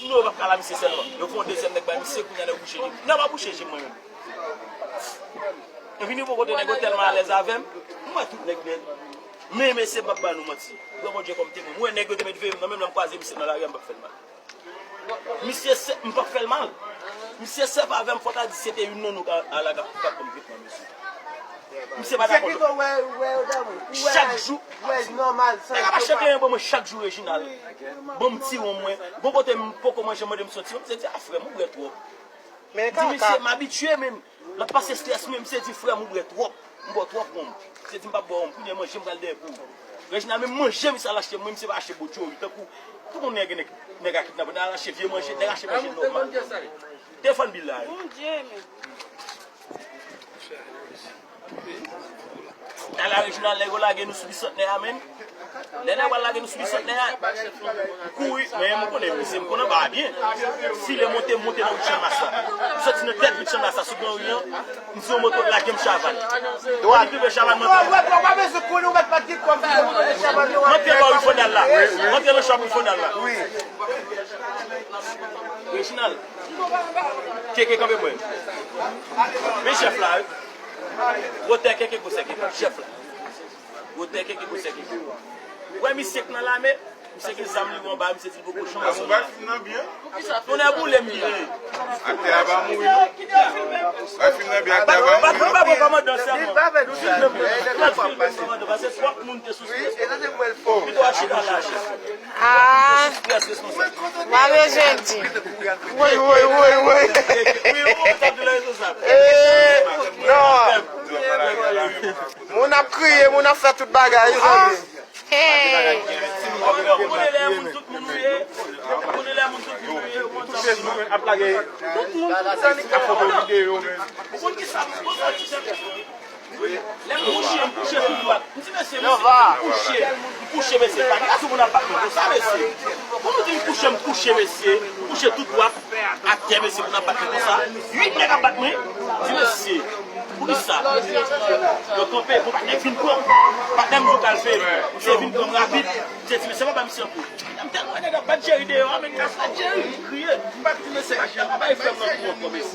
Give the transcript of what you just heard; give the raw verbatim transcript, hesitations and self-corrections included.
Non, yo p ap ka la misye sèlman. Yo fè yon dezyèm nèg bay misye, kounye a nèg bouche je m. Nèg pa bouche je m mwen menm. M vini bò kote nèg yo tèlman alèz avè m, m wè tout nèg nèt. Men mesye, m p ap ba nou manti. Pran Bondye kòm temwen. M wè nèg yo te met veye m nan men m, lè m kwaze misye nan lari a, m p ap fè l mal. Misye se, m p ap fè l mal. Misye sèf avè m, fò ta di se te youn nan nou ka ala ka, ka pran tretman misye. Misye pa dakò. Chak jou. Nèg ap achte kleren ban mwen chak jou, Reginald. Ban m ti won mwen. Gon kote m poko manje, mande m soti. Misye di, "A, frè m, ou bwè twòp." Di misye, "M abitye, men l ap pase estrès mwen." Misye di, "Frè m, ou bwè twòp. M ba w twòp wonm." Misye di, "M p ap ba w wonm. Kounye a manje m pral dèyè pou ou." Reginald, men manje misye al achte mwen, misye pa achte bon djori. Tankou tout moun nèg, nèg, nèg a kidnape, nèg al achte vye manje, nèg achte manje nòmal. Telefòn Bill la. Bondye, men. Ala Reginald, nèg yo lage nou sou bisantnè a, menm. Lè nèg yo al lage nou sou bisantnè a, m kouri, men m konnen misye, m konnen anba a byen. File monte, m monte nan wout Channmas la. M soti nan tèt wout Channmas la, sou Gran Ri an, m di yon moto lage m Chavannes. Dwat. Mwen rive Chavannes, mwen pa bezwen konnen ou mèt pati kòm file monte nan Chavannes. Mwen te bò Rifondal la. Mwen te nan chòp Rifondal la. Reginald. Keke kanpe mwen. Men chèf la, wi. Wotè keke gwosè keke. Chèf la. Wotè keke gwosè keke. Wè misye k nan lame, misye gen zam li anba, misye di l poko janm wè sòlda. Tonnè boule m vire. Aktè a pa mouri non. Wè fim nan byen, aktè a pa mouri non. Bat, bat, bat, kòmandan sèlman. Bat, bat, bat, kòmandan, paske twòp moun te sou strès. Pito al chita la. Ah, w a bezwen di. Woy, woy, woy, woy. Eh, non. Moun ap kriye, moun ap fè tout bagay, zanmi. Hey. Ap lage ap foto videyo, men. Lè m kouche, m kouche tou dwat. M di, "Mesye, mesye, m kouche, m kouche, mesye." Pa gen rason pou n ap bat mwen konsa, mesye. Pou nou di m kouche, m kouche, mesye. M kouche tou dwat, atè, mesye, pou n ap bat mwen konsa. Uit nèg ap bat mwen. M di, "Mesye, poukisa?" Yo kanpe, bon, patnè vin pran m. Patnè m di w k al fè. Misye vin pran m rapid. Misye di, "Mesye, pa ba misye anpil." M tèlman nèg ap bat Jerry deyò a, men kras la Jerry, m kriye. M pa di, "Mesye, pa bay frè m nan kou ankò, mesye."